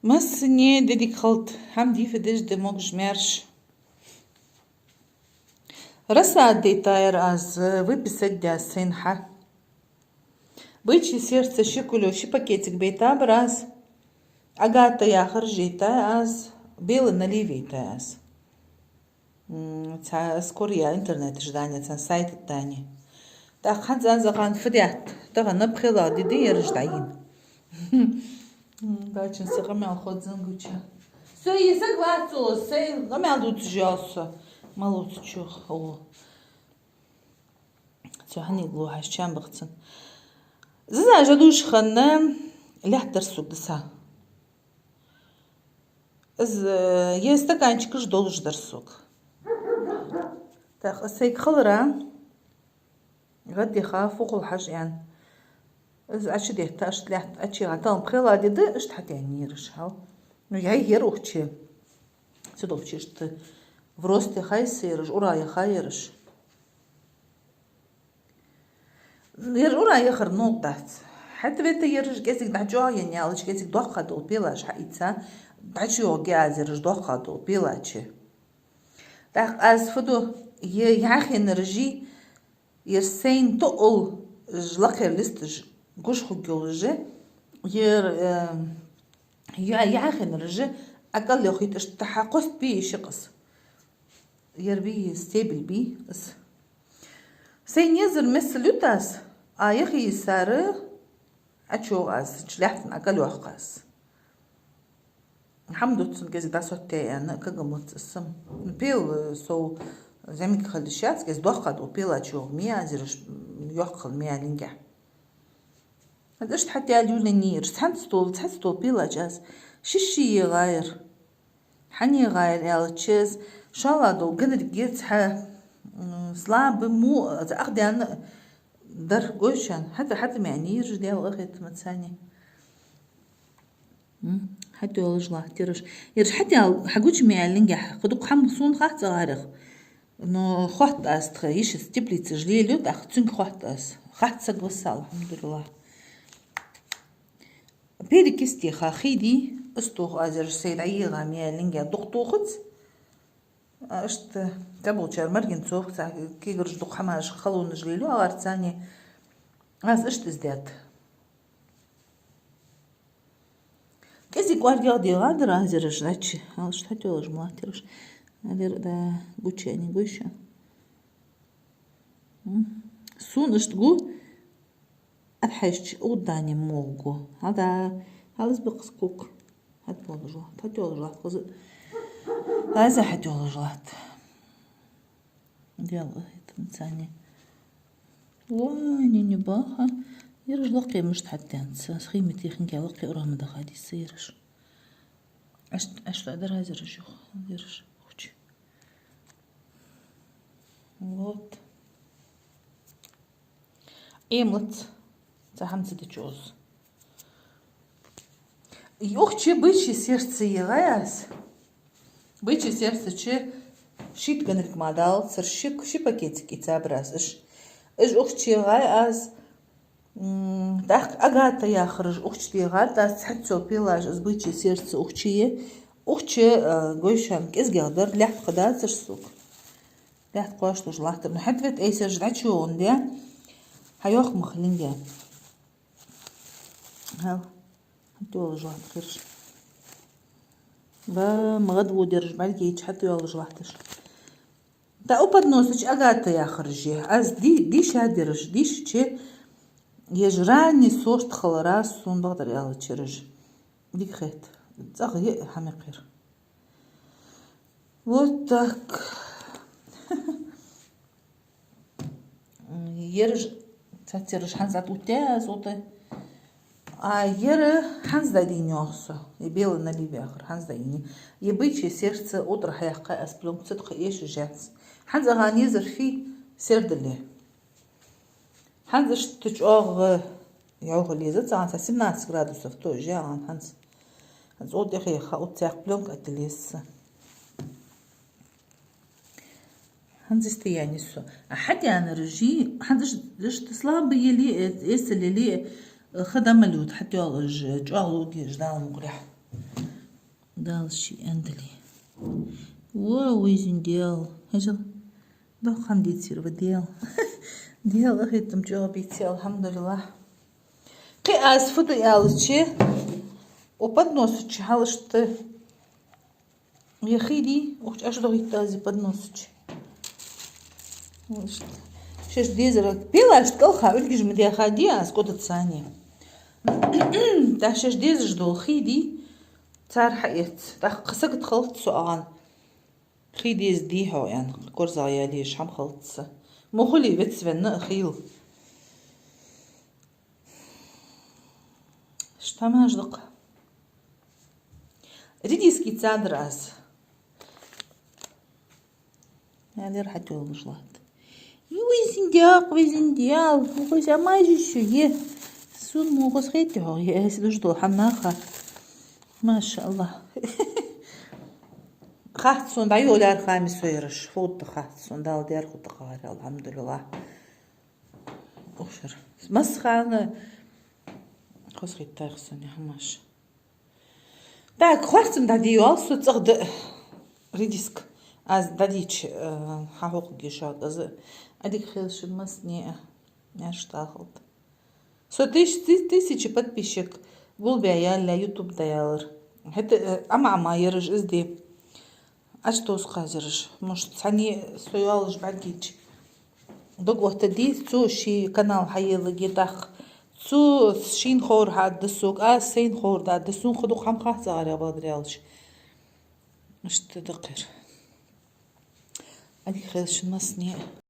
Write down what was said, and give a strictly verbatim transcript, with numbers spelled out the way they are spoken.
Массане а дика хилда, хӀама дийфа дезаш да, могаш-маьрша. Рассада дайтаяр аз, выписать даь сайна хьа. Бычье сердце ши кулё, ши пакетик байтабар аз. Агата яхар жайтай аз. Белый налив йайтай аз. М, цхьа скоро я интернета чу дани, цхьан сайта тӀа дани. ТӀаккха хӀанз аз акхарна фу даьд, тахан пхелагӀа ди да ераш дӀайийна. М, дачун са къамаьл хозан гуча. Со и саг вацу, са къамаьл дувцаш йоал со. Ма луцучух, о. Цу хьаниг лохаш чам бахцан. Зиза жадуш ханна лаьттар суг даса. Из, э, е стаканчикаш долаш дар сога. ТӀаккха сайга халара гӀаддиха фухал хьажа аьнна. Из Ӏачу детта, аш лаьтта ӀачигӀа талам пхелагӀа ди да, ишта хьатӀаенна ераш, хьал. Ну, яй ер ухче. Цу долча ишта в росте хай са ераш, ура я хай ераш. Ер ура яхар ног дац. ХӀаьта вета ераш кӀезиг дӀачӀоагӀъенна ялаш, кӀезиг доккха дола пелаш хьаийца, дӀачуйоагӀа аз ераш доккха дола пелаче. ТӀаккха аз фу ду, е яхенаржи, ер сайна тоъал лакхера листаш гуш хургйолаш, ер, э, я-, яхенаржи, акӀал йохийта ишта хьа кхост бий шикъас. Ер бий, стебель бий из. Сайна езар месса лютас, а яхийсара ӀачуйоагӀа аз, чу лаьттан акӀал йоаккх аз. ХӀама дувцан кӀезига дӀасоттаяь аьнна, кагамлац аз сам. Пел, э, сов зӀамига хила йиш яц, кӀезига доккха дола пелаче йоагӀа меа аз ераш, м, йоккха хила меа линга. Аз ишта хьатӀаьлла юлен ераш, цхьацца дола, цхьацца дола пелаче аз шишша егӀаяр. Хьан егӀаяр аьлча, из шоллагӀа дола ганарг е цхьа, м, слабый му, ах даьнна дар гойшан. ХӀаьта, хӀаьта меа нираш дел ахетма цани. М, хьатӀайоалаш латт ераш. Ераш хьатӀаял, хьагуча меа линга, кхы дукха хӀама сона хац цӀагӀарах. Но хотт аз тха йишас теплицаш лелаю, тӀаккха цунга хотт аз. Хац саг васса, алхьамдулиллахӀ. Перекисте ха хий дий, из тоха аз ераш сай дӀайийгӀа меа линга дукха тохац. А, ишта, цхьаболчар маргинцох, цхьа кегараш дукха хӀамаш халонаш лелаю, агӀар цани. Аз ишта из даьд. КӀезига кӀоаргагӀа дегӀа дар аз ераш, значи, хьал ишта хьатӀайоалаш ма латт ераш. Алер да гучани гуйша. М. Сона ишта гу, архьаьшча уддани могу. Хьал да, хьал из бакъас кук. ХьатӀайоалаш латт, хьатӀайоалаш латт, хоза. Аз хьатӀайоалаш латт. Дел, это цани. Вай, не, не баха. Ераш лакхе мишта хьатӀадаьннад са. Схема тихонька лакхе урама даха дисса ераш. Аш, аш дар аз ераш юха. Ераш. Ухча. Вот. Эмлац. Цхьа хӀама ца дича оз. Юхча бычье сердце егӀай аз. Бычье сердце чу шийтта ганарг ма даллацар, ши, ши пакетик ийцабар аз. Иш, иш ухча егӀай аз. М, тӀаккха Агата яхараш ухча дегӀад аз, цхьацца пелаш аз бычье сердце ухча е. Ухча, э, гойшан кӀезигагӀа дар, лаьтта кхы дацар сога. Лаьтта кхоачаш латтар. Ну, хӀаьта вет айсараш дӀачуйоагӀандаь, хьайоаккх ма хилинга. Хьал. ХьатӀайоалаш латт ераш. Ба, ма гӀадвода ераш, бӀаргайча хьатӀайоалаш латт ераш. ТӀа у подносача Агата яхараш е. Аз ди-, дийшад ераш, дийшача еш ранний сорт хилар аз, сона бакъдар аьлча ераш. Дика хет. ЦӀагӀа е хьамекхир. Вот так. Ераш, цхьацца ераш хӀанз дӀатӀаоттаяь аз ота. А ер хӀанз дӀадийна йоах со. Е белый налив яхар хӀанз дӀайийна. Е бычье сердце утро хьаяьккхай аз плёнка, цу тӀа кхы эшаш яц. ХӀанз агӀан езар фий сердале. ХӀанз ишта чӀоагӀа йӀовхал еза, цхьан сага семнадцать градусов тоже я агӀан хӀанз. ХӀанз ода тӀехьа яха, оццех плёнка оттале еза са. ХӀанз состояние со. А хьатӀаяннараш, хӀанз иш-, ишта слабый ели, э, эсала ели, э, ха да ма луд, хьатӀайоалаш, э, чӀоагӀа луд еш, Дала мукъ лехь. Дала ший андали. Во, везан Даьла. Хьажал. Доккха хӀама дийцар ва Даьла. Даьла, ахиттам чӀоагӀа бийцай, алхьамдулиллахӀ. Кхы аз фу ду аьлча, укх подносача хьалашта я хий дий, укх чу Ӏаш дохийта аз подносача. Шоаш дезара пелашта кӀалха Ӏургаш ма даьха дий аз кӀодаца цхьана. ТӀаккха шоаш дезаш дола хий дий, цар хьаэц. ТӀаккха кхы сагот хилац со аьнна. Хий деза дий хьо аьнна, корзагӀа яле еш хӀама хилац са. Мо хулий вецвенна а хил. Ишта хӀамаш да-кх. Редиска цадар аз. Ялер хьатӀаволаш латт. Ю, везан Даьла, везан Даьла, мугӀаз амажи шу е. Сона мугӀаз хетте хьо е, эс душ дола хӀама наха. МашааллахӀ. Хац сона дӀайолаяр хами сояраш. Фу да хац сона, Дала даьр хургда-кх, алхьамдулиллахӀ. Укх шера. Масса хана хоза хеттай-кх сона хӀамаш. Так, харцам дӀадийвал со цӀагӀа да редиска. Аз дӀадийча, э, хьахьокхаргья шуга из. Ӏадика хийла шун массане а. Маьрша дахалда. Со тысяч-, ты-, тысяча подписчик гулбаь ялале YouTube дӀаялар. ХӀаьта, э, Ӏама-Ӏама яраш из де. Ӏочутувсаш хазараш. Мишта цхьанне со йоаллаш бӀаргийча, дог оттадий, цо ший канал хьаелларгья тӀаккха. Цо шийна ховр хьадаьд сога, аз сайна ховр даьд. Сона кхы дукха хӀама хац цӀагӀара, бакъдар аьлча. Ишта да-кх ер. Ӏадика хийла шун массане а.